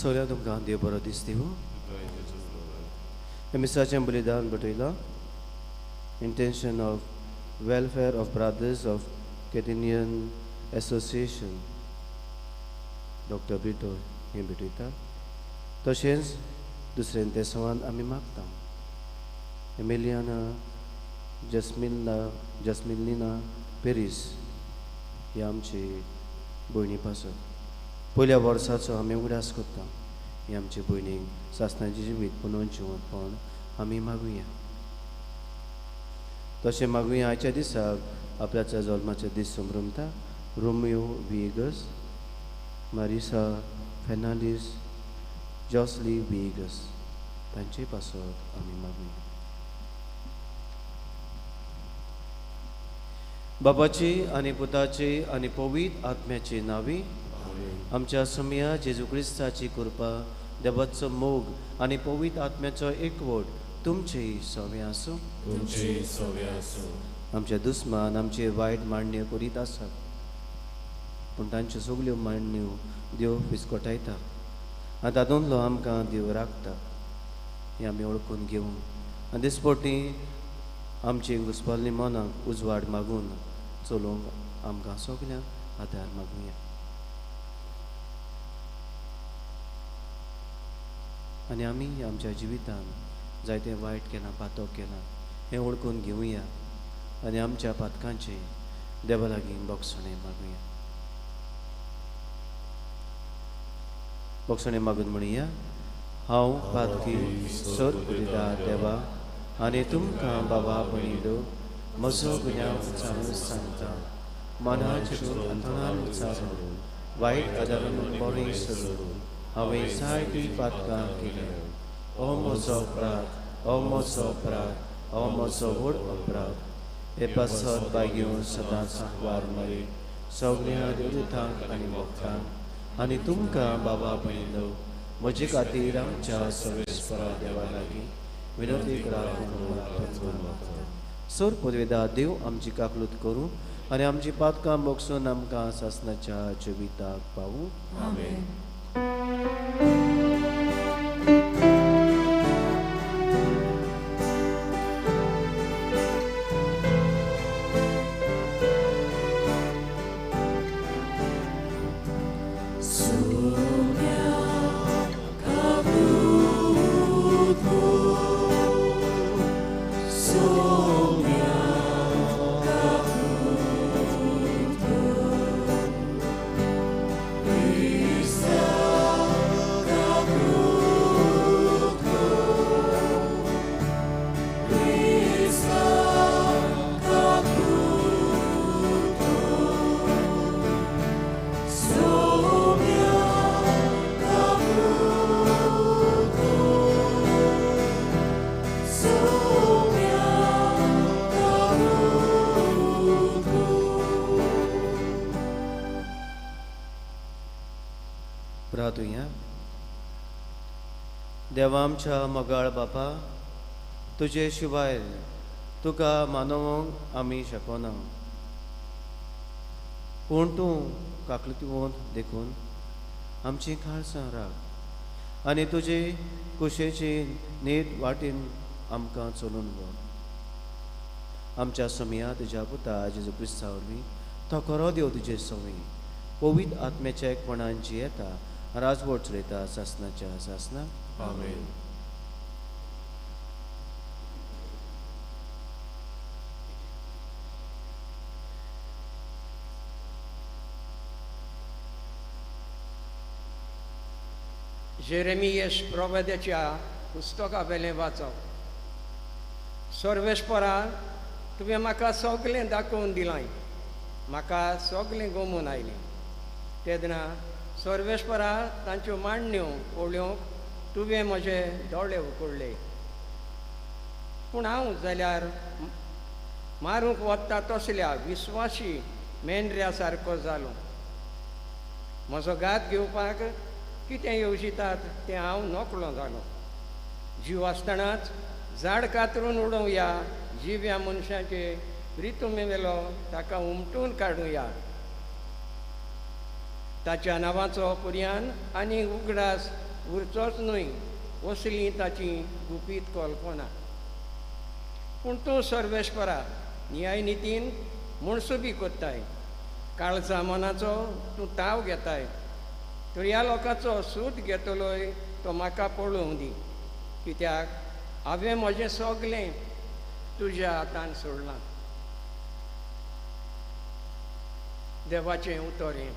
सोऱ्या तुमकां देव बरो दीस दिवं. मिसाचें बलिदान बटयलां. Intention of welfare of brothers of Catenian association doctor Brito हें भेटयता. तशेंच दुसऱ्यान ते सवान आमी मागता एमिलियाना जस्मिलिना पेरीस ही आमची भयणी पासत पयल्या वर्साचो आमी उगडास करता. ही आमची भयणीक सासणाचें जिवीत पुनोवन जिवंतपण आमी मागुया. तशें मागुया आयच्या दिसाक आपल्याच्या जल्माचे दीस संभ्रमता रोमियो विएगस, मारिसा फेर्नांडीस, जॉसली विएगस तांचे पासत आमी मागुया. बाबाची आनी पुताची आनी पवित्र आत्म्याची नांवी आमच्या समया जेजू क्रिस्ताची कृपा, देवाचो मोग आनी पवित्र आत्म्याचो एकवट तुमचेय सवे आसूं. आमच्या दुस्मान आमचे वायट मांडण्यो करीत आसात, पूण तांच्यो सगल्यो मांडण्यो देव फिसकटायता आनी तातूंतलो आमकां देव राखता हें आमी वळखून घेवन आनी दिसपटी आमची घुसपल्ली मनाक उजवाड मागून चलोवंक आमकां सगल्यांक आदार मागुया. आनी आमी आमच्या जिवितान जायतें वायट केलां, पातक केलां हें वळखून घेवया आनी आमच्या पातकांचें देवा लागीं बोगसणें मागुया. बोगसणें मागून म्हणुया, हांव पातकी सोद उलयता देवा आनी तुमकां बाबा पयलो म्हजो गुन्यांव उच्चारून सांगता. मनाचेर अंतरान उच्चारून वायट आदारून बरें सोडून हांवें जायतीं पातकां केलीं. हो म्हजो अपराध, हो म्हजो अपराध, हो म्हजो व्हड अपराध. हे पासत बागेवन सदांच सांकवार मरे सगळ्या देवदूतांक आनी भक्तांक आनी तुमकां बाबा पयलो म्हजे खातीर आमच्या सर्वेस्परा देवा लागीं विनंती करात. सोर पदवेदा देव आमची काकलूत करूं आनी आमची पातकां बोगसून आमकां सासणाच्या जिविताक पावूं. आमेन. देवा आमच्या मोगाळ बापा, तुजे शिवाय तुका मानवंक आमी शकना. पूण तूं काकलुतीवंत देखून आमची काळजां राख आनी तुजे कुशेची नीट वाटेन आमकां चलून व्हर. आमच्या सोमया तुज्या पुता जेजू क्रिस्ता वरवीं तो खरो देव तुजे सवी पवित्र आत्म्याच्या एकपणान जियेता राजवट चलयता सासनाच्या सासना. आमेन. जेरेमियस प्रवाद्याच्या पुस्तका वेलें वाचप. सर्वेस्परा, तुवें म्हाका सगळें दाखोवन दिलां, म्हाका सगळें गोमून आयलें. तेन्ना सर्वेस्परा तांच्यो मांडण्यो पळोवंक तुवें म्हजे दोळे उकडले. पूण हांव जाल्यार मारूंक वता तसल्या विस्वाशी मेंढऱ्या सारको जालो. म्हजो घात घेवपाक कितें येवजितात तें हांव नकळो जालो. जीव आसतनाच झाड कातरून उडोवया, जिव्या मनशाचे रितुमे वेलो ताका उमटून काडुया. ताच्या नांवाचो पर्यान आनी उगडास उरचोच न्हय असली ताची गुपीत कल्पना. पूण तूं सर्वेस्परा न्याय नितीन म्हणसुबी कोत्ताय, काळजा मनाचो तूं ताव घेताय. तर ह्या लोकांचो सूद घेतलोय तो म्हाका पळोवं दी, कित्याक हांवें म्हजें सगळें तुज्या हातान सोडलां. देवाचें उतर हें.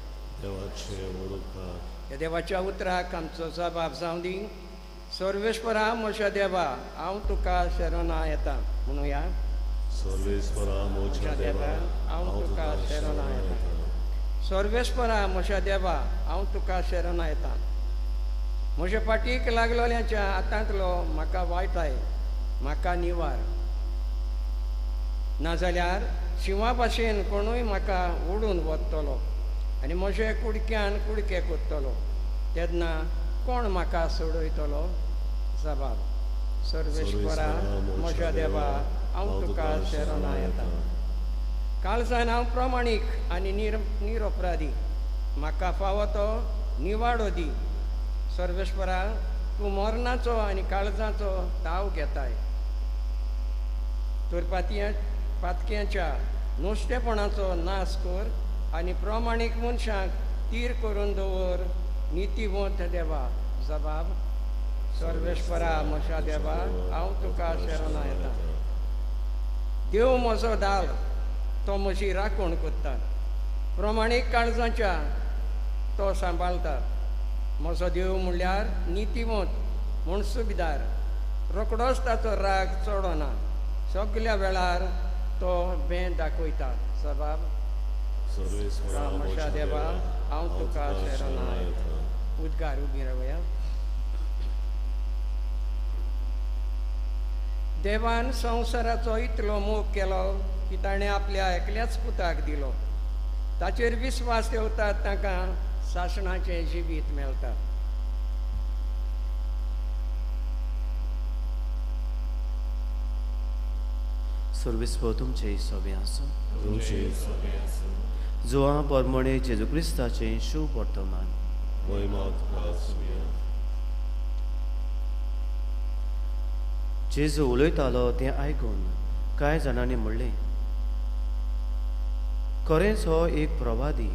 ह्या देवाच्या उतराक आमचो जबाब जावं दी. सर्वेस्परा म्हज्या देवा, हांव तुका शरणा येता. म्हणुया, सर्वेस्परा म्हज्या देवा, हांव तुका शरणा येता. सर्वेस्परा म्हज्या देवा, हांव तुका शरणा येता. म्हज्या फाटीक लागलोल्यांच्या हातांतलो म्हाका वायटाय, म्हाका निवार. नाजाल्यार शिंवा भाशेन कोणूय म्हाका ओडून वतलो आनी म्हजे कुडक्यान कुडके कोत्तलो. तेन्ना कोण म्हाका सोडयतलो? जबाब, सर्वेस्परा म्हज्या देवा, हांव तुका शरणा येता. काळजान हांव प्रमाणीक आनी निरपराधी, म्हाका फावो तो निवाडो दी. सर्वेस्परा, तूं मरणाचो आनी काळजाचो ताव घेताय. तर पातक्यांच्या नुस्तेपणाचो नाश कर आनी प्रमाणीक मनशांक तीर करून दवर. नितीवंत देवा. जबाब, सर्वेस्परा म्हज्या देवा, हांव तुका शरणा येता. देव म्हजो दाल, तो म्हजी राखण करता. प्रमाणीक काळजाच्या तो सांबाळटा. म्हजो देव म्हणल्यार नितीवंत म्हणसुबीदार, रोखडोच ताचो राग चडना, सगल्या वेळार तो बें दाखयता. जबाब, म्हज्या देवा, हांव तुका शरणा येता. उद्गार उबी रावया. देवान संवसाराचो इतलो मोग केलो की ताणें आपल्या एकल्याच पुताक दिलो. ताचेर विस्वास दवरतात तांकां सासणाचें जिवीत मेळटा. सर्वेस्पर तुमचे सोबे आसूं. जुआ परमणे जेजू क्रिस्ताचें शुभ वर्तमान. जेजू उलयतालो तें आयकून कांय जाणांनी म्हणलें, खरेंच हो एक प्रवादी.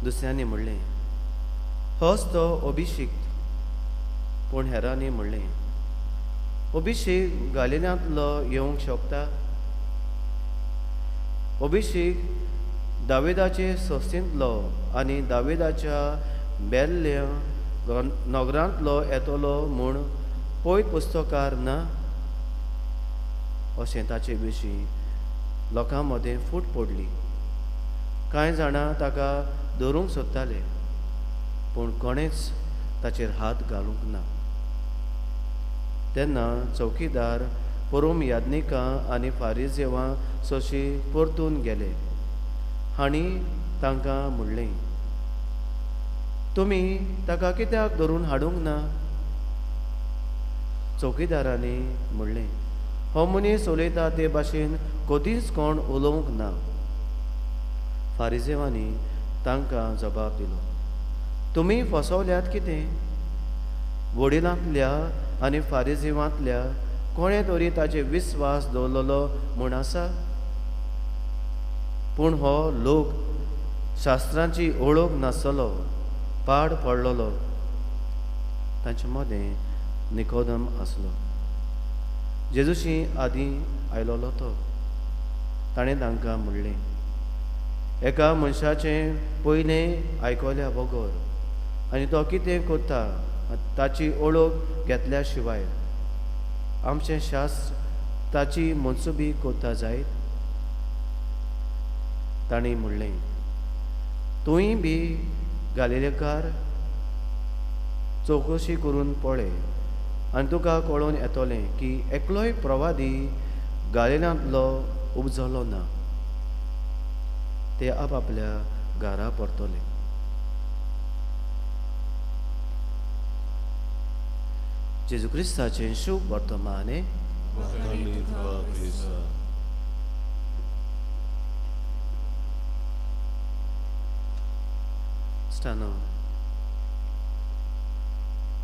दुसऱ्यांनी म्हणलें, होच तो अभिषिक्त. पूण हेरांनी म्हणलें, अभिषेक गालिल्यांतलो येवंक शकता? अभिषेक दावेदाचे संस्थेंतलो आनी दावेदाच्या बेल्य नगरांतलो येतलो म्हूण पयत पुस्तकार ना? अशें ताचे विशीं लोकां मदें फूट पडली. कांय जाणां ताका धरूंक सोदताले, पूण कोणेच ताचेर हात घालूंक ना. तेन्ना चौकीदार परोम याज्ञिकां आनी फारिजेवां सोशी परतून गेले हांणी तांकां म्हणलें, तुमी ताका कित्याक धरून हाडूंक ना? चौकीदारांनी म्हणलें, हो मनीस उलयता ते भाशेन कदींच कोण उलोवंक ना. फारिजेवांनी तांकां जबाब दिलो, तुमी फसवल्यात कितें? वडिलांतल्या आनी फारिजेवांतल्या कोणें तरी ताचे विस्वास दवरलेलो म्हूण आसा? पूण हो लोक शास्त्रांची ओळख नासलो, पाड पडलेलो. तांचे मदें निकोदम आसलो, जेजूशी आदीं आयलोलो तो. ताणें तांकां म्हणलें, एका मनशाचें पयलें आयकल्या बगर आनी तो कितें करता ताची ओळख घेतल्या शिवाय आमचें शास्त्र ताची मनसुबी करता जायत? तांणी म्हणलें, तूंय बी गालिलेकार? चवकशी करून पळय आनी तुका कळोवन येतलें की एकलोय प्रवादी गालिलांतलो उपजलो ना. ते आपआपल्या घरा परतले. जेजू क्रिस्ताचें शुभ वर्तमान.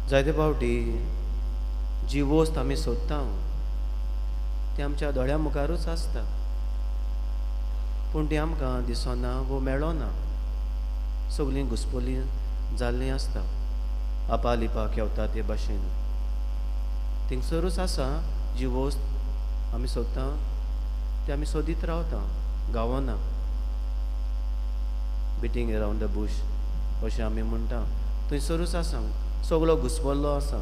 जायते फावटी जी वस्त आमी सोदता ती आमच्या दोळ्या मुखारूच आसता, पूण ती आमकां दिसना वो मेळना. सगळीं घुसपली जाल्लीं आसता, आपा लिपा खेवता ते भाशेन. थिंगसरूच आसा जी वस्त आमी सोदता ती आमी सोदीत रावता, गावना. बिटींग अरावंड the Bush अशें आमी म्हणटा, थंयसरूच आसा, सगळो घुसपल्लो आसा.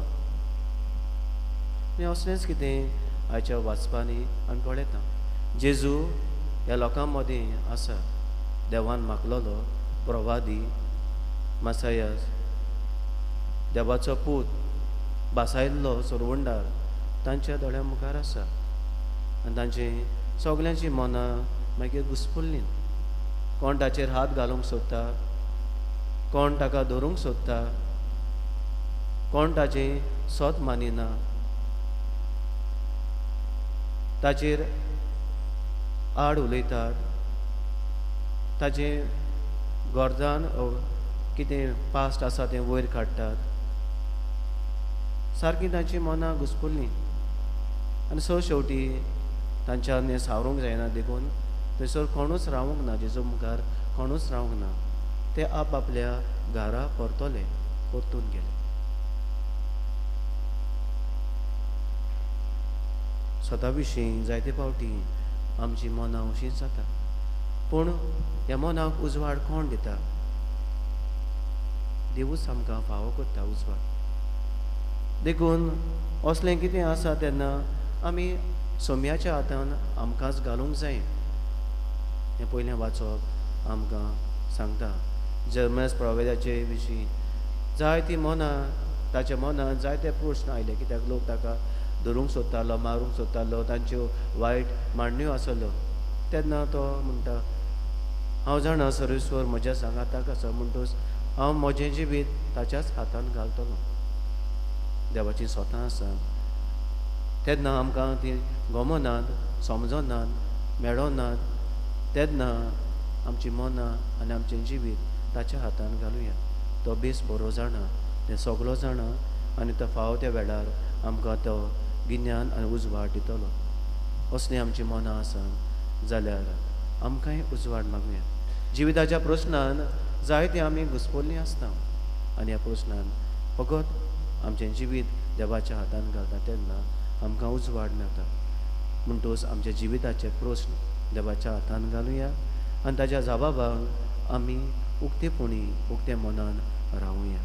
आनी असलेंच कितें आयच्या वाचपांनी आमी पळयता. जेजू ह्या लोकां मदीं आसा, देवान मागलोलो प्रवादी, मासायास, देवाचो पूत, बासायल्लो सोरवंडार तांच्या दोळ्या मुखार आसा. आनी तांची सगल्यांची मनां मागीर घुसपल्लीं. कोण ताचेर हात घालूंक सोदता, कोण ताका धरूंक सोदता, कोण ताचें सोत मानिना, ताचेर आड उलयतात, ताचें गर्दान कितें पास्ट आसा तें वयर काडटात. सारकीं तांची मनां घुसपल्लीं आनी स शेवटी तांच्यान हें सावरूंक जायना, देखून थंयसर कोणूच रावूंक ना, जेजू मुखार कोणूच रावूंक ना. ते आपआपल्या घरा परतले, परतून गेले. स्वता विशीं जायते फावटी आमची मनां अशींच जाता, पूण ह्या मनाक उजवाड कोण दिता? देवूच आमकां फावो करता उजवाड. देखून असलें कितें आसा तेन्ना आमी सोम्याच्या हातान आमकांच घालूंक जाय. हें पयलें वाचप आमकां सांगता. जर्मस प्रवेदाचे विशीं जायतीं मनां, ताच्या मनांत जायते प्रस्न आयले, कित्याक लोक ताका धरूंक सोदतालो, मारूंक सोदतालो, तांच्यो वायट मांडण्यो आसल्यो. तेन्ना तो म्हणटा, हांव जाणा सर्वेस्वर म्हज्या सांगाताक आसा, म्हणटूच हांव म्हजें जिवीत ताच्याच हातान घालतलो. देवाचीं स्वता आसा तेन्ना आमकां ती गमनात, समजनात, मेळनात, तेन्ना आमची मनां आनी आमचें जिवीत ताच्या हातान घालुया. तो बेस बरो जाणा, तें सगलो जाणा आनी तो फावो त्या वेळार आमकां तो गिन्यान आनी उजवाड दितलो. असलीं आमची मनां आसा जाल्यार आमकांय उजवाड मागुया. जिविताच्या प्रस्नान जायते आमी घुसपल्लीं आसता आनी ह्या प्रस्नान फकत आमचें जिवीत देवाच्या हातान घालता तेन्ना आमकां उजवाड मेळटा. म्हणटूच आमच्या जिविताचे प्रस्न देवाच्या हातान घालुया आनी ताच्या जबाबाक आमी उक्तेपणी, उक्ते मनान रावुया.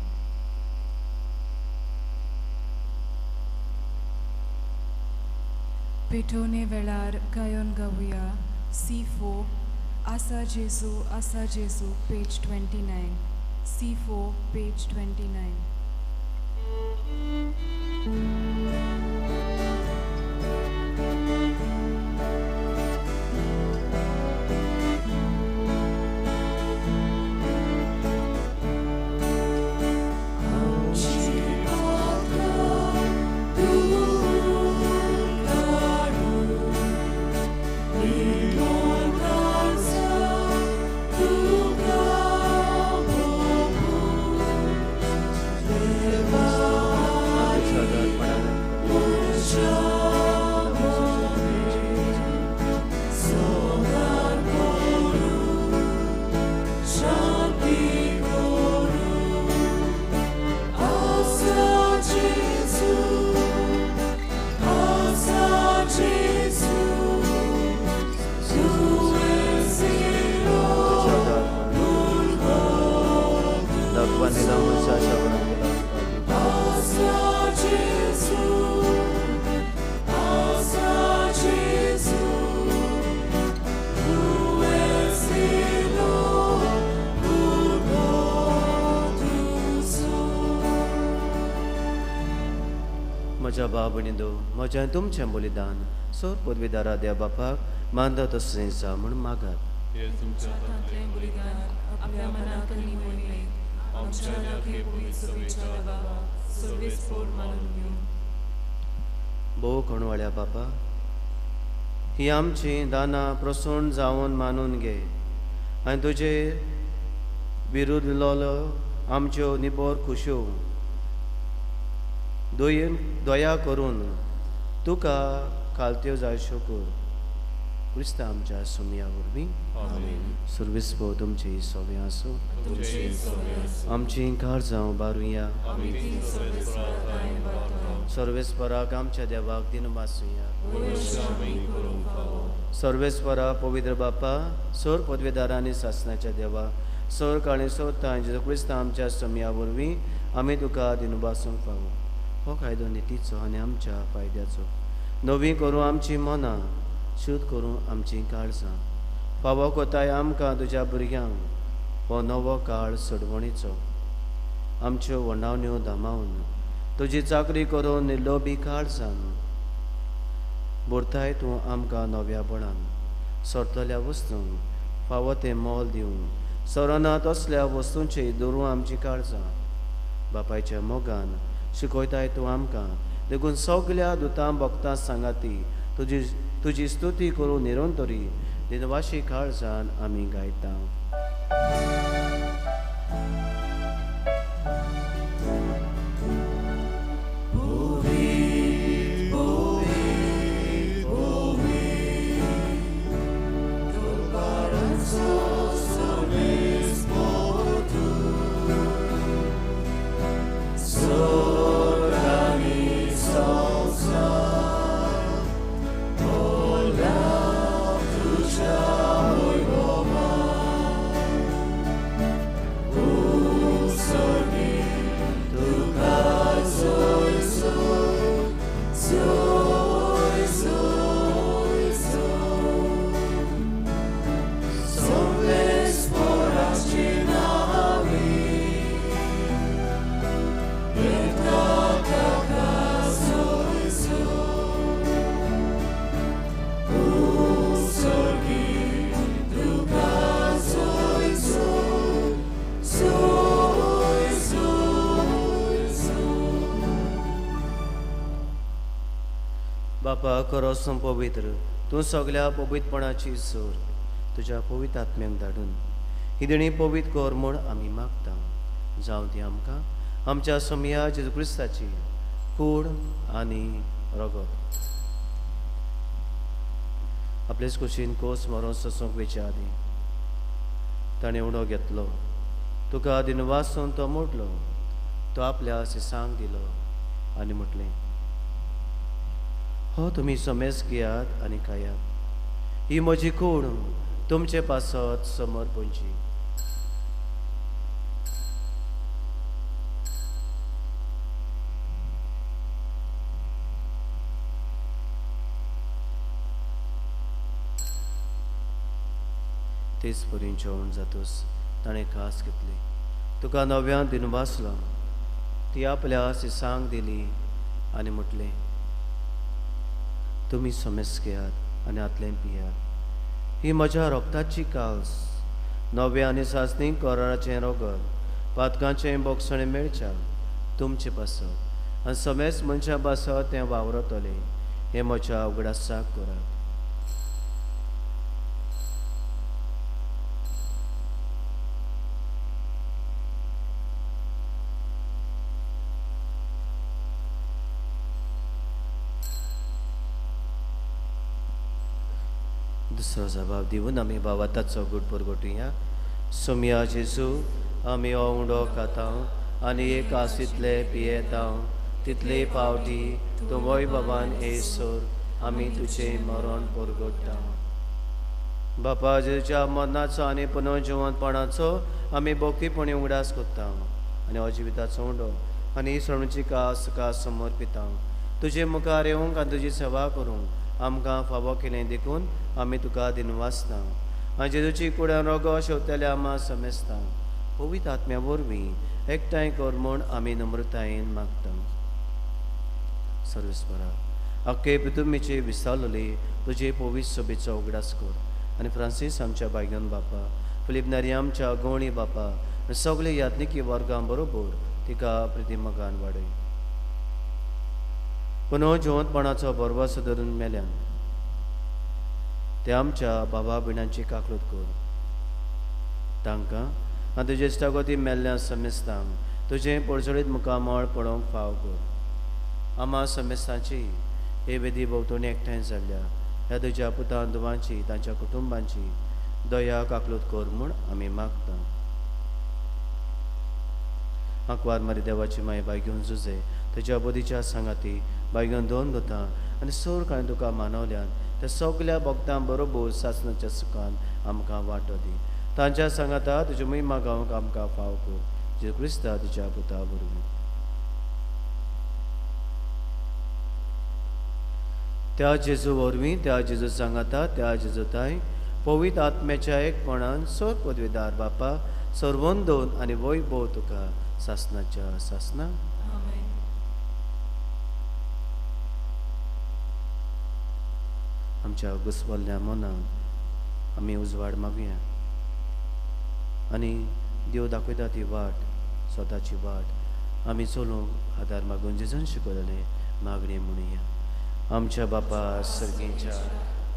पेटोवणे वेळार गायन गावया C4 आसा जेजू आसा जेजू, पेज 29. C4 page 29. Ooh. म्हज्या भाव भयणींनो, म्हज्या तुमचें बलिदान सोर पदवीदारा देव बापाक मानता तशें जा म्हूण मागात. भोव कोणवाळ्या बापा, ही आमची दानां प्रसन्न जावन मानून घे आनी तुजे विरुद्धलो आमच्यो निबर खुश्यो दयेन दया करून तुका खालत्यो जायश्यो कर. क्रिस्ता आमच्या सुमया वरवीं. सुर्वीस भोव तुमची सोबें आसूं. आमची काळजां बारुया. सर्वेस्पराक आमच्या देवाक दिनवासुया. सर्वेस्परा पवित्र बापा, सोर पदवेदारांनी सासणाच्या देवा, सोर काळी सोदता जेजू क्रिस्ता आमच्या समया वरवीं आमी तुका दिनवासूंक फावो. हो कायदो नितीचो आनी आमच्या फायद्याचो. नवी करूं आमची मनां, शुद्ध करूं आमची काळजां. फावो कोताय आमकां तुज्या भुरग्यांक हो नवो काळ सोडवणीचो. आमच्यो वणावण्यो दामावन तुजी चाकरी करून निर्लोभी काळजान भरताय तूं आमकां नव्या बळान. सरतल्या वस्तूंक फावो तें मोल दिवन सरना तसल्या वस्तूंची दवरूं आमची काळजां. बापायच्या मोगान शिकयताय तूं आमकां, देखून सगल्या दुतां भक्तां सांगाती तुजी तुजी स्तुती करूं निरंतरी दिनवाशी काळजान आमी गायता. बापा खरो पवित्र तूं सगल्या पवित्रपणाची जोर तुज्या पवित्र आत्म्यांक धाडून ही देणी पवित्र कर म्हूण आमी मागता. जावं ती आमकां आमच्या सोमया जेजू क्रिस्ताची कूड आनी रगत. आपलेच कुशीन कोस मरोन सोसूंक वेच्या आदीं ताणें उणो घेतलो, तुका दिनवासून तो मोडलो, तो आपल्या सिसांक दिलो आनी म्हटलें, हो तुमी समेज घेयात आनी खायात, ही म्हजी कूड तुमचे पासत समर्पणची. तेच परीन जेवण जातूच ताणें खास घेतली, तुका नव्यान दिनवासलो, ती आपल्या सिसांक दिली आनी म्हटलें, तुमी समेज घेयात आनी आतलें पियात, ही म्हज्या रोगताची काल्स, नव्या आनी सासणी कराराचें रोगत, पातकांचें बोगसणें मेळच्या तुमचे पासत आनी समेज मनशां पासत तें वावरतलें, हें म्हज्या उगडासाक करात. दुसरो जबाब दिवन आमी बाबा ताचो गुड परगटुया. सोमया जेजू, आमी हो उंडो खाता आनी एक आसितले पियेता, तितले पावटी तूं वय बाबान येयसर आमी तुजें मरण परगट्टा. बापा जेजूच्या मरणाचो आनी पुनर्जिवंतपणाचो आमी भक्तीपणी उगडास करता आनी हो जिविताचो उंडो आनी सणूची कास तुका समर्पिता. तुजे मुखार येवंक आनी तुजी सेवा करूंक आमकां फावो केलें देखून आमी तुका दिनवासता आनी जेजूची कुडान रोगो शेवतले आमा समेजता. पवित्र आत्म्या वरवीं एकठांय कर म्हूण आमी नम्रतायेन मागता. सर्वेस्परा आख्खे पितुमीचे विसावलेली तुजे पवित्र सभेचो उगडास कर आनी फ्रांसीस आमच्या भाग्यान बापा, फिलीप नेरी आमच्या गवळी बापा आनी सगळे यात्निकी वर्गां बरोबर तिका प्रतिमगान वाडय. पुनः जिवंतपणाचो भरवंसो धरून मेल्यान ते आमच्या बाबा भयणांची काकलूत कर. तांकां आनी तुजे इश्टागती मेल्ल्या समेस्तांक तुजें परजळीत मुखामळ पळोवंक फाव कर. आमा समेस्तांची हे वेदी भोंवतणी एकठांय जाल्ल्या ह्या तुज्या पुतां धुवांची तांच्या कुटुंबांची दया काकलूत कर म्हूण आमी मागता. आंकवार मारी देवाची माय बायगेवन जुजे तुज्या बोधीच्या सांगाती बायगेवन दोन दोतां आनी सोर कांय तुका मानवल्यान त्या सगल्या भक्तां बरोबर सासणाच्या सुखान आमकां वांटो दी. तांच्या सांगाता तुज्यो महिमा गावंक आमकां फाव कर. जेजू क्रिस्ता तुज्या पुता वरवीं. त्या जेजू वरवीं, त्या जेजू सांगाता, त्या जेजू ताय पवित्र आत्म्याच्या एकपणान सोर पदवीदार बापा सर्वोंदोन आनी वैभव तुका सासणाच्या सासना. आमच्या घुसवल्ल्या मनान आमी उजवाड मागुया आनी देव दाखयता ती वाट, स्वताची वाट आमी चलूंक आदार मागून जेजून शिकयलें मागणें म्हणुया. आमच्या बापा सर्गीच्या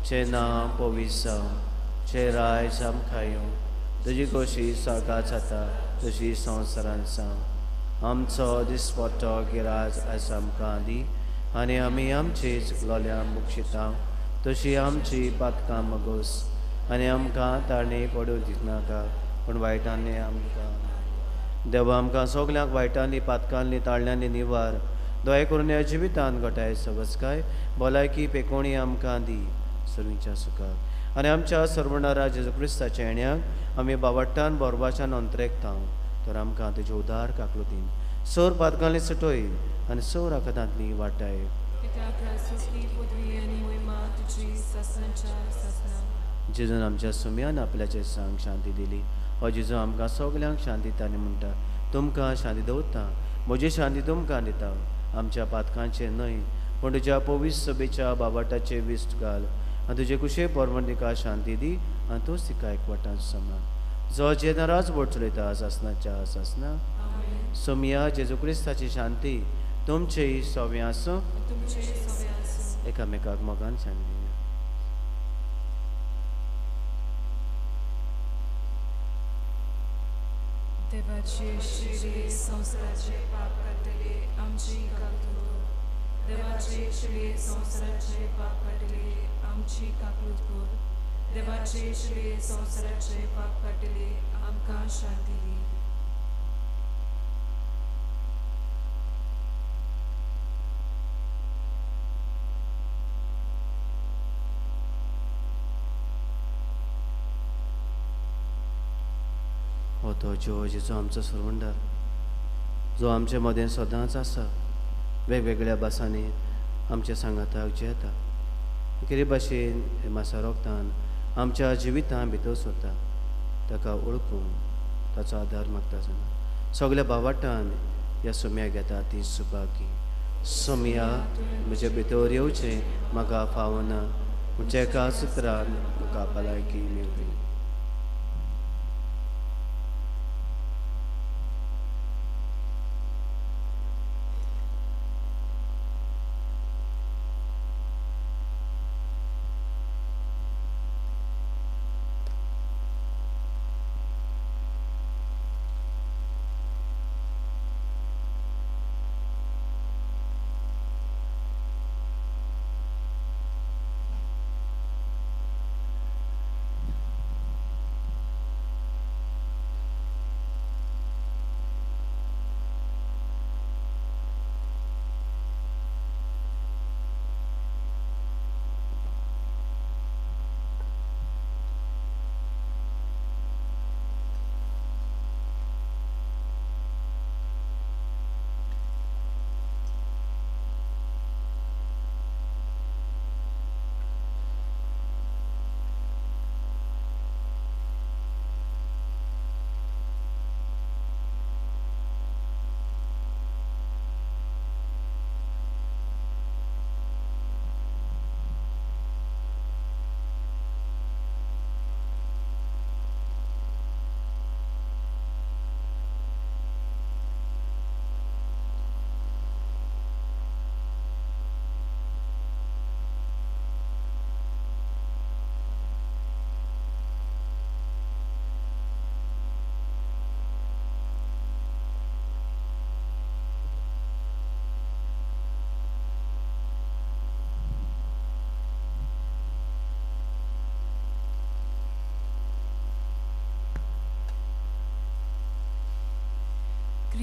चे नांव पवित्र जावं, चे रायज आमकां येवं, तुजी खोशी स्वर्गात जाता तशी संवसारांत जावं. आमचो दिसपट्टो गिराज आयज आमकां दी आनी आमी आमची चुकलोल्या बक्षिता तशी आमची पातकां मगोस आनी आमकां ताळणी पडूं दिनाका पूण वायटांनी आमकां. देवा आमकां सगल्यांक वायटांनी पातकांनी ताळण्यांनी निवार. दया करून ह्या जिवितान घटाय सवसकाय भलायकी पेकोणी आमकां दी सर्वीच्या सुखाक आनी आमच्या सर्वणारा जेजू क्रिस्ताच्या येण्याक आमी बावट्टान बोरबाच्यान अंतरेकता तर आमकां तुजे उदार काकलुतीन सोर पातकांनी सुटोय आनी सोर आकादांतली वाटाय. जेजून आमच्या सुम्यान आपल्याचे सांग शांती दिली. हो जेजू आमकां सगल्यांक शांती दिता आनी म्हणटा तुमकां शांती दवरता, म्हजी शांती तुमकां दिता. आमच्या पातकांचे न्हय पूण तुज्या पवित्र सभेच्या बाबाटाचे विस्ट घाल आनी तुजे कुशे परवण तिका शांती दी आनी तूंच तिका एकवटान समान जो जे नाराज वोट चलयता सासणाच्या सासना. सोमिया जेजू क्रिस्ताची शांती तुमचेय सोव्या आसूं. एकामेकाक मोगान शांती. देवाचे शिरे संवसाराचे पाप काडटले आमची काकलूत कर. देवाचे शिरे संवसाराचे पाप काडटले आमची काकलूत कर. देवाचे शिरे संवसाराचे पाप काडटले आमकां शांती दी. हो तो जिव जेजू आमचो सरवंडार जो आमचे मदें सदांच आसा, वेगवेगळ्या भासांनी आमच्या सांगाताक जेता एकेरी भाशेन हे मासा रोगतान आमच्या जिवितां भितर सोदता ताका ओळखून ताचो आदार मागता आसतना सगल्या बावाटान ह्या सोम्या घेता ती सुभागी. सोम्या म्हजे भितर येवचें म्हाका फावना पूण एका सुत्रान म्हाका भलायकी मेळ्ळी.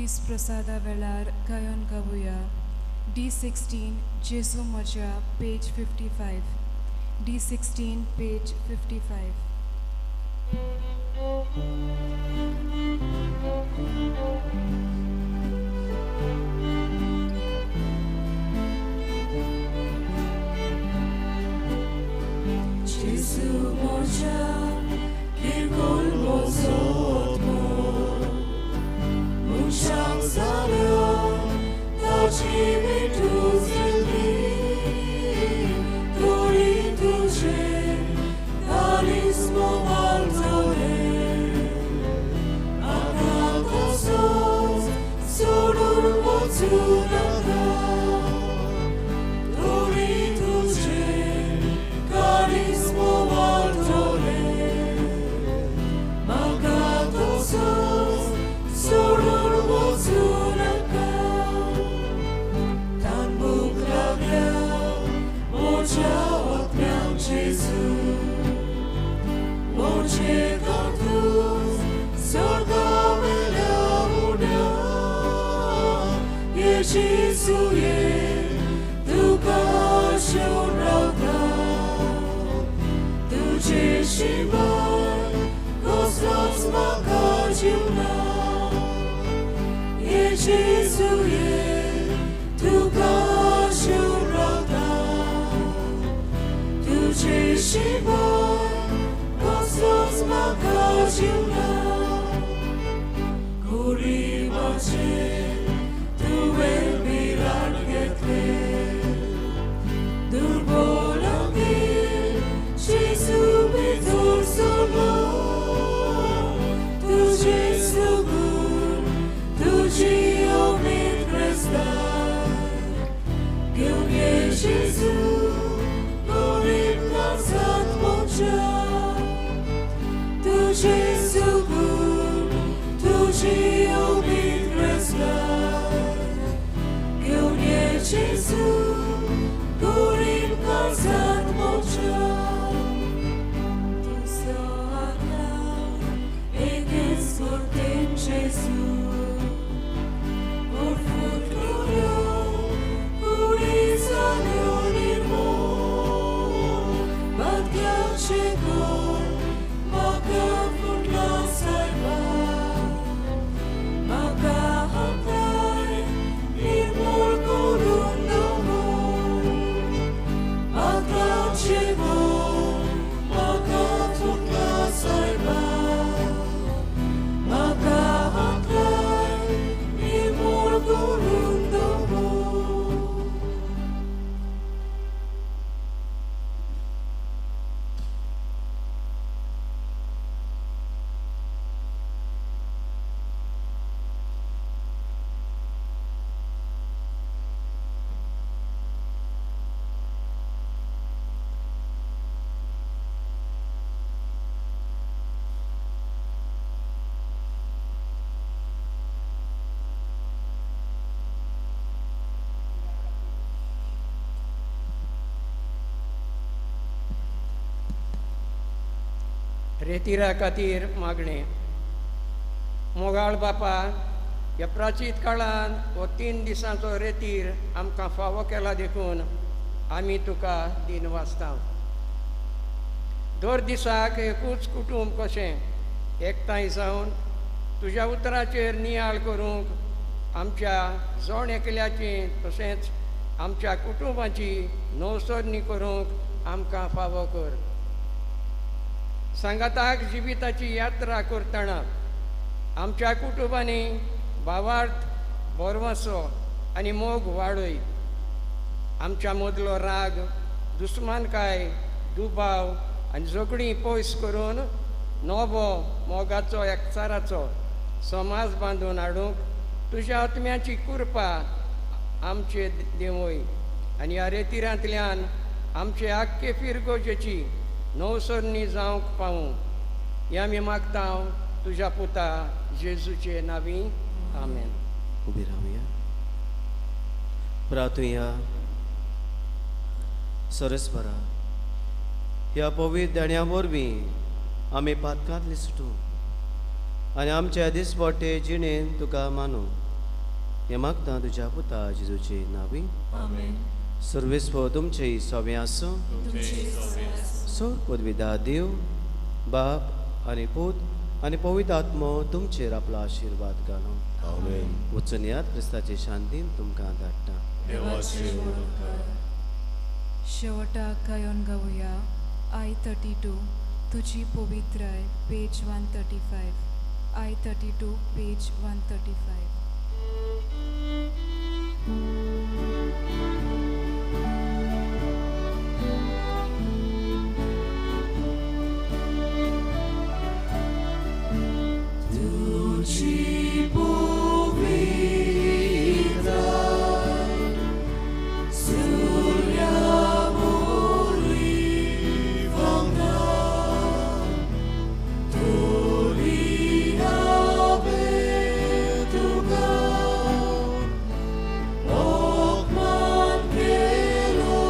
क्रिस्त प्रसादा वेळार गायन गावया. D16 जेजू म्हज्या, पेज 55. D16 page 55. Gesù moja kirkol mozotmo Mushak zalyo tachi mituzili Tori tuje karismo altore Akatosos sorur mozunaka Tori tuje karismo altore Makatosos sorur mozunaka Tan buklagya moja otmiam Jesu Moje kartus sorga melauda Ye Jesu ye tuka shuraka Tuje Shiva koslos makajuna Ye Jesu ye tuka shuraka Tuje Shiva koslos makajuna Kurimache tuwe miran getle Durbolangi Jesu bitur solo Tu Jesu gur tu omit presta Gheunye Jesu gorim lansat mocha Tu Jesu gur tu omit presta Gheunye Jesu gorim lansat mocha Tu so aklau egen scorten Jesu Por futuro purisa leonirmo Bat gachekor maka furla saiba Maka hakai nirmol korundomo Bat gachekor maka furla saiba Maka hakai nirmol korundomo. रेतिरा खातीर मागणें. मोगाळ बापा, ह्या प्राचीत काळान हो 3 दिसांचो रेतीर आमकां फावो केला देखून आमी तुका दिन वाचता. दर दिसाक एकूच कुटूंब कशें एकठांय जावन तुज्या उतराचेर नियाळ करूंक आमच्या जण एकल्याची तशेंच आमच्या कुटुंबाची नवसरणी करूंक आमकां फावो कर. सांगाताक जिविताची यात्रा करतना आमच्या कुटुंबांनी भावार्थ, भरवंसो आनी मोग वाडय. आमच्या मदलो राग, दुस्मानकाय, दुबाव आनी झगडीं पयस करून नवो मोगाचो एकचाराचो समाज बांदून हाडूंक तुज्या आत्म्याची कृपा आमचे देंवय आनी ह्या रेतिरांतल्यान आमचे आख्खे फिरगोजेची नवसरणी जावंक पावूं. हें आमी मागता तुज्या पुता जेजूचे नांवी, आमेन. उबी रावया. प्रार्थुया. सरस्वरा, ह्या पवित्र देण्या वरवीं आमी पातकांतली सुटूं आनी आमच्या दिसपट्टे जिणेन तुका मानू. हें मागता तुज्या पुता जेजूचे नांवी. आमेन. सर्वेस्व तुमचे सोबें आसूं. सोर पदवीदा देव बाप आनी पूत आनी पवित्र आत्मो तुमचेर आपलो आशिर्वाद घालूं. आमेन. वचून यात, क्रिस्ताचे शांतीन तुमकां धाडटा. देवाचे उपकार. शेवटाक गायोन गावया I 32 तुजी पवित्राय, पेज 135. I 32, page 135. तुजी पवित्राय सुर्या वरी फांकता, तरी हांवें तुका अपमान केलो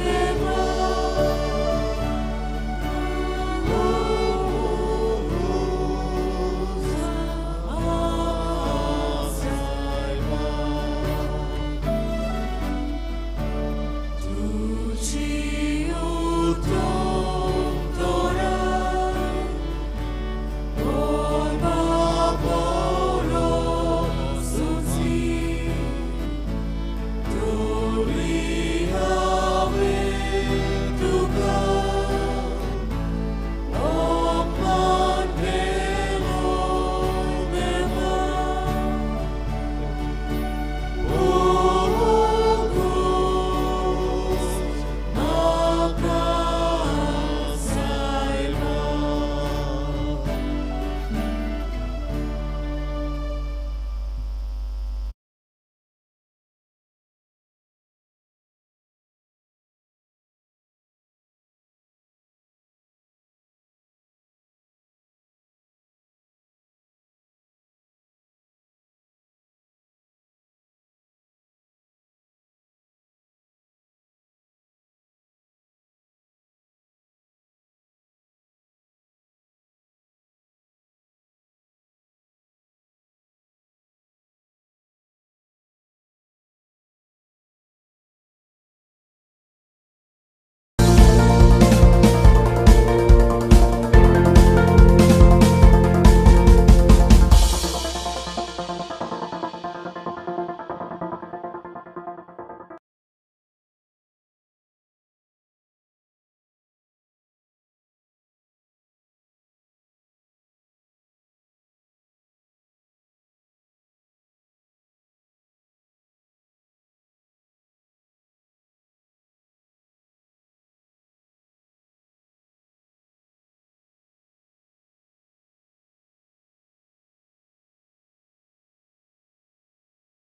देवा. तुजी उतर